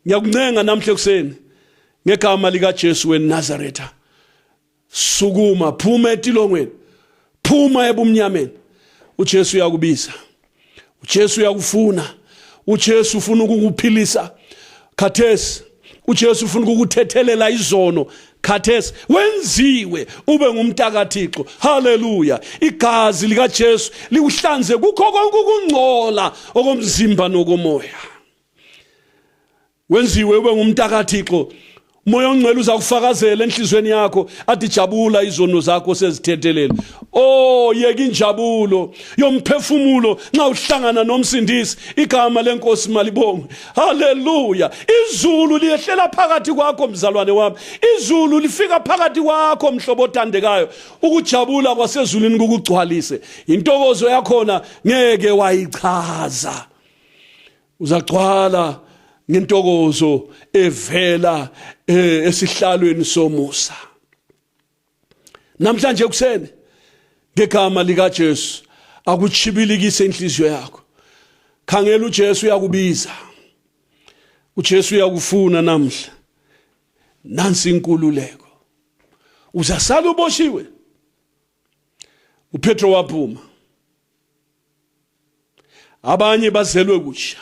Ngiyakuncenga namhle kuseni ngegama lika Jesu weNazaretha. Sukuma, phuma etilongweni, phuma ebumnyameni. uJesu uyakubiza. uJesu uyakufuna. uJesu ufuna ukukuphilisa khathesi. uJesu ufuna ukukuthethelela izono khathesi. Wenziwe ube ngumntaka Thixo. Haleluya. Igazi lika Jesu likuhlanze kukho konke ukungcola okomzimba nokomoya. wenziwe ube ngumntakaThixo. Moya ongcwele uzakufakazela enhlizweni yakho athi jabula izono zakho sezithethelele. Oh yeka injabulo yomphefumulo nxa uhlangana nomsindisi igama lenkosi malibongwe. Haleluya. Izulu liyehlela phakathi kwakho mzalwane wami. Izulu lifika phakathi kwakho mhlobo othandekayo. Ukujabula kwasezulwini kukugcwalise. Intokozo yakhona ngeke wayichaza. Uzagcwala ngentokozo evela esihlalweni somusa. Namhlanje kuseni ngegama lika Jesu akuchibilikise inhliziyo yakho. Khangela uJesu uyakubiza. uJesu uyakufuna namhla. Nansi inkululeko. Uzasala uboshiwe. uPetro waphuma. Abanye bazelwe kutsha.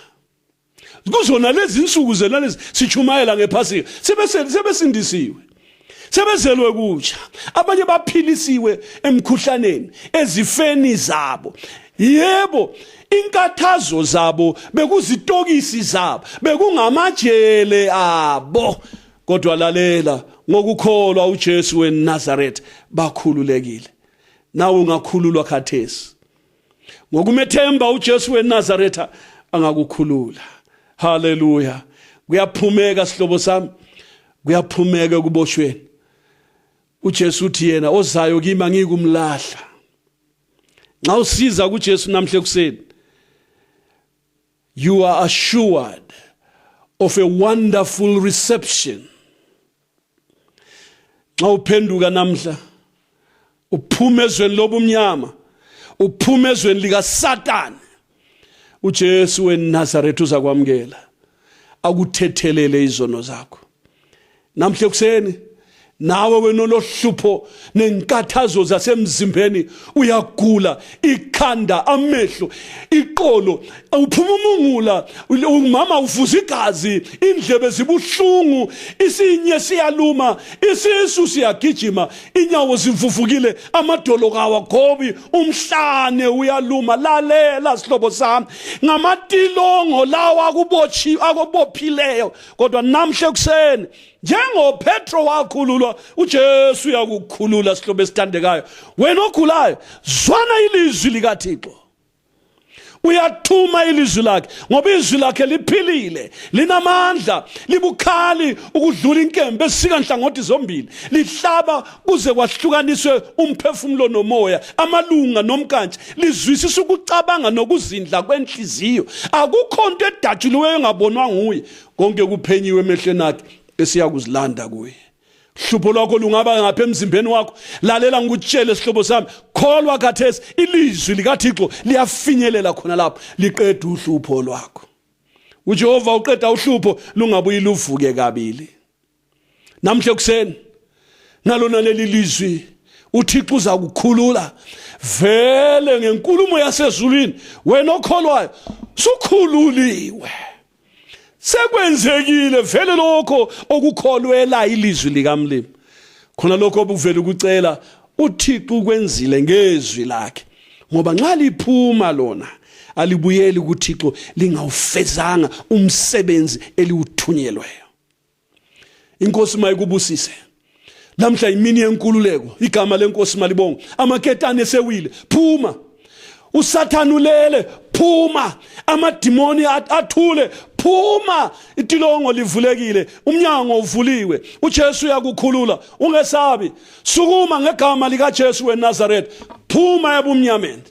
Kuzona lezi insuku zelezi sichumayela ngephasika sebesindisiwe. Sebezelwe kutsha. Abanye baphilisiwe emkhuhlaneni, ezifeni zabo. Yebo, inkathazo zabo bekuzitokisi zabo, bekungamajele abo. Kodwa lalela, ngokukholwa uJesu weNazaretha bakhululekile. Nawe ungakhululwa khathesi. Ngokumethemba uJesu weNazaretha angakukhulula. Hallelujah. Kuyaphumeka sihlobo sami. Kuyaphumeka kuboshweni. uJesu uthi yena ozayo kimi angikumlahla. Nxa usiza kuJesu namhle kuseni, you are assured of a wonderful reception. Nxa uphenduka namhla, uphuma ezweni lobumnyama, uphuma ezweni lika Satan, uJesu weNazaretha uzakwamukela, akuthethelele izono zakho. Namhle kuseni nawe wenohlupho nenkathazo zasemzimbeni, uyagula ikhanda, amehlo, iqolo, uphuma umungula, umama uvuza igazi, indlebe zibuhlungu, isinye siyaluma, isisu siyagijima, inyawo zimvuvukile, amadolo kawagobi, umhlane uyaluma. Lalela sihlobo sami, ngamatilongo lawa akubophileyo. Kodwa namhle kuseni njengoPetro wakhululwa, uJesu uyakukhulula sihlobo esithandekayo. Wena ogulayo, zwana ilizwi likaThixo. Uyathuma ilizwi lakhe, ngoba izwi lakhe liphilile, linamandla, libukhali ukudlula inkembe esika nhlangothi zombili, lihlaba kuze kwahlukaniswe umphefumulo nomoya, amalunga nomkantshi, lizwisisa ukucabanga nokuzindla kwenhliziyo. Akukho nto edatshuliweyo engabonwa nguye, konke kuphenyiwe emehlweni akhe esiyakuzilanda kuye. Hlupho lwakho lungaba ngapha emzimbeni wakho. Lalela ngikutshele sihlobo sami, kholwa khathesi ilizwi likaThixo liyafinyelela khona lapho, liqeda uhlupho lwakho. uJehova uqeda uhlupho lungabuyi luvuke kabili. Namhle kuseni nalona leli lizwi uThixo uzakukhulula vele ngenkulumo yasezulwini. Wena okholwayo sukhululiwe. Sekwenzekile vele lokho okukholwela ilizwi likaMlimi. Khona lokho obuvela ukucela uThixo ukwenzile ngezwi lakhe. Ngoba nxa liphuma lona alibuyeli kuThixo lingawufezanga umsebenzi eliwuthunyelweyo. Inkosi mayikubusise. Namhla imini yenkululeko, igama lenkosi malibongwe. Amaketane esewile, phuma. uSathane ulele, phuma. Amadimoni athule, phuma. Itilongo livulekile, umnyango uvuliwe. uJesu uyakukhulula, ungesabi. Sukuma ngegama likaJesu weNazaretha, phuma ebumnyameni.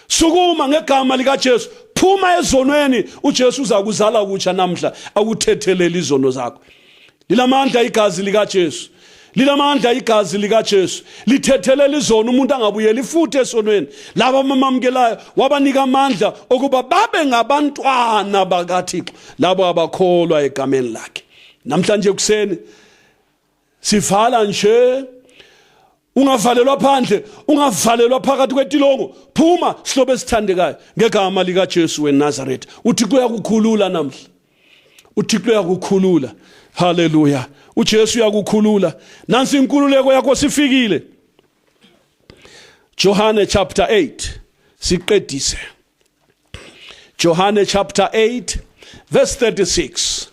Sukuma ngegama likaJesu, phuma ezonweni. uJesu uzakuzala kutsha namhla, akuthethelele izono zakho. Lilamandla igazi likaJesu. Lilamandla igazi likaJesu, lithethelela izono umuntu angabuyeli futhi esonweni. Laba abamamukelayo wabanika amandla okuba babe ngabantwana bakaThixo, labo abakholwa egameni lakhe. Namhlanje kuseni sivala nje, ungavalelwa phandle, ungavalelwa phakathi kwetilongo. Phuma sihlobo esithandekayo ngegama likaJesu weNazaretha. uThixo uyakukhulula namhla, uThixo uyakukhulula. Hallelujah. uJesu uyakukhulula. Nansi inkululeko yakho sifikile. Johane chapter 8 siqedise. Johane chapter 8 verse 36.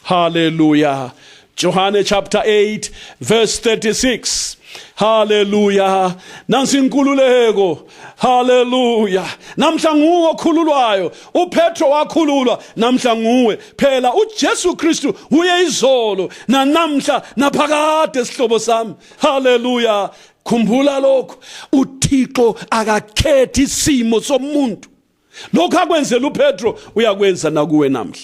Hallelujah. John chapter 8 verse 36. Hallelujah. Nansi inkululeko. Hallelujah. Namhla nguwe okhululwayo. uPetro wakhululwa, namhla nguwe. Phela uJesu Kristu uye izolo namhla naphakade sihlobo sami. Hallelujah. Khumbula lokho, uThixo akakhethi isimo somuntu. Lokho akwenzela uPetro uyakwenza nakuwe namhla.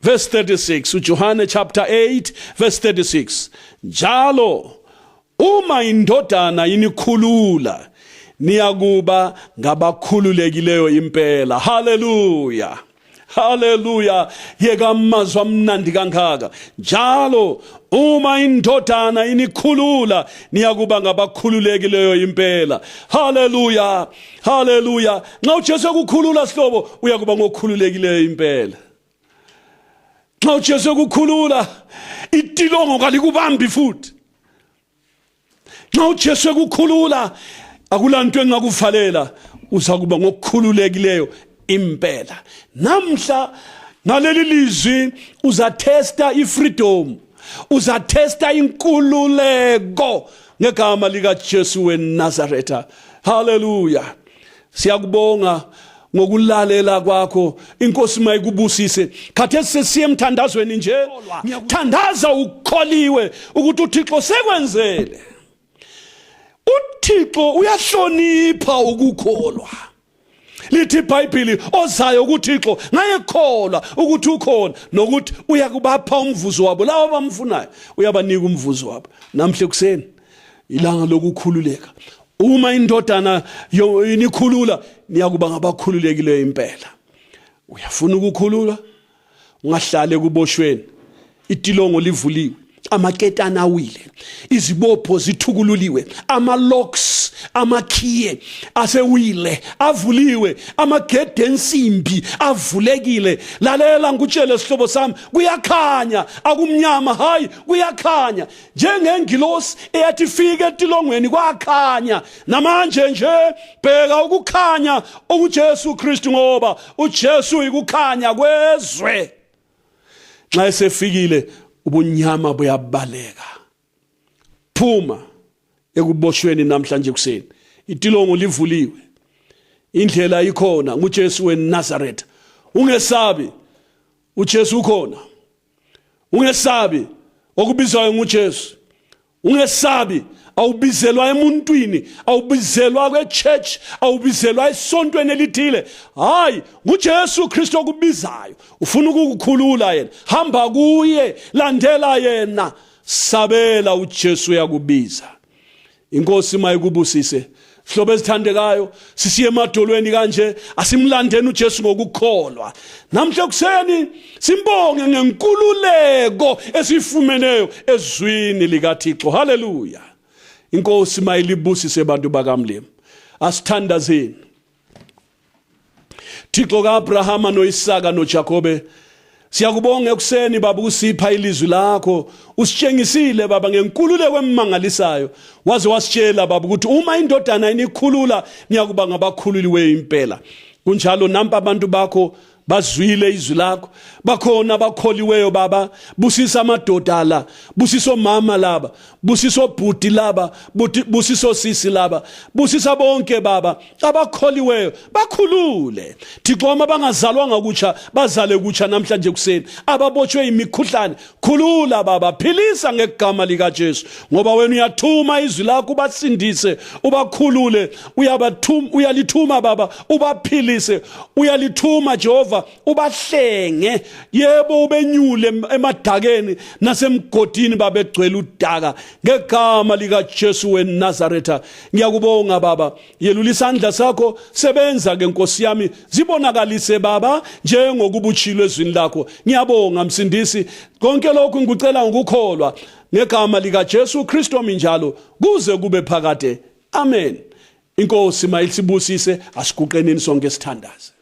Verse 36, uJohane chapter 8 verse 36. Njalo uma indodana inikhulula, niyakuba ngabakhululekileyo impela. Hallelujah. Hallelujah. Yeka amazwi amnandi kangaka. Njalo uma indodana inikhulula, niyakuba ngabakhululekileyo impela. Hallelujah. Hallelujah. Nxa uJesu ekukhulula sihlobo, uyakuba ngokhululekileyo impela. Nxa uJesu ekukhulula, itilongo kalikubambi futhi. Nxa uJesu ekukhulula, akulanto engakuvalela, uzakuba ngokukhululekileyo impela. Namhla ngaleli lizwi uzathesta ifreedom, uzathesta inkululeko ngegama lika Jesu weNazaretha. Hallelujah. Siyakubonga ngokulalela kwakho. Inkosi mayikubusise. Khathesi sesiye emthandazweni nje. Thandaza ukholiwe ukuthi uThixo sekwenzele. uThixo uyahlonipha ukukholwa. Lithi iBhayibheli ozayo kuThixo ngayekholwa ukuthi ukhona nokuthi uyakubapha umvuzo wabo labo abamfunayo, uyabanika umvuzo wabo. Namhle kuseni ilanga lokukhululeka. Uma indodana inikhulula, niyakuba ngabakhululekileyo impela. Uyafuna ukukhululwa, ungahlale kuboshweni. Itilongo livuliwe, amaketana awile, izibopho zithukululiwe, amalocks, amakhiye asewile avuliwe, amagede ensimbi avulekile. Lalela ngikutshele sihlobo sami, kuyakhanya, akumnyama, hayi kuyakhanya. Njengengilosi eyathi fike etilongweni kwakhanya. Namanje nje bheka ukukhanya okuJesu Kristu, ngoba uJesu ikukhanya kwezwe. Nxa esefikile ubunyama buyabaleka. Phuma ekuboshweni namhlanje kuseni. Itilongo livuliwe, indlela ikhona nguJesu weNazaretha. Ungesabi, uJesu ukhona. Ungesabi okubizwayo nguJesu. Ungesabi, awubizelwa emuntwini, awubizelwa kweChurch, awubizelwa esontweni elithile. Hayi, nguJesu Kristu okubizayo. Ufuna ukukukhulula yena, hamba kuye, landela yena, sabela uJesu yakubiza. Inkosi mayikubusise. Hlobo ezithandekayo, sisiye emadolweni kanje, asimlandeni uJesu ngokukholwa. Namhle kuseni simbonge ngenkululeko esifumeneyo ezwini likaThixo. Hallelujah. Inkosi mayilibusise bantu bakamlimi. Asithandazeni. Thixo kaAbrahama noIsaka noJakobe, siyakubonga ekuseni baba usipha ilizwi lakho. Usitshengisile baba ngenkululeko emangalisayo. Waze wasitshela baba ukuthi uma indodana inikhulula, niyakuba ngabakhululiweyo impela. Kunjalo nampa abantu bakho bazwile izwi lakho, bakhona abakholiweyo baba. Busisa amadoda la, busisa omama laba, busisa obhudi laba, busisa osisi laba, busisa bonke baba abakholiweyo, bakhulule. Thixo uma bangazalwanga kutsha, bazale kutsha namhlanje kuseni. Ababotshwe imikhuhlane, khulula baba, philisa ngegama lika Jesu. Ngoba wena uyathuma izwi lakho ubasindise, ubakhulule. Uyalithuma baba, ubaphilise. Uyalithuma Jehova, ubahlenge. Yebo ubenyule emadakeni nasemgodini baba egcwele udaka. Ngegama lika Jesu weNazaretha ngiyakubonga baba. Yelula isandla sakho, sebenza ke Nkosi yami, zibonakalise baba njengokubutshilwe ezwini lakho. Ngiyabonga msindisi, konke lokhu ngikucela ngokukholwa ngegama lika Jesu Kristu minjalo kuze kube phakade. Amen. Inkosi mayisibusise, asiguqenini sonke sithandaze.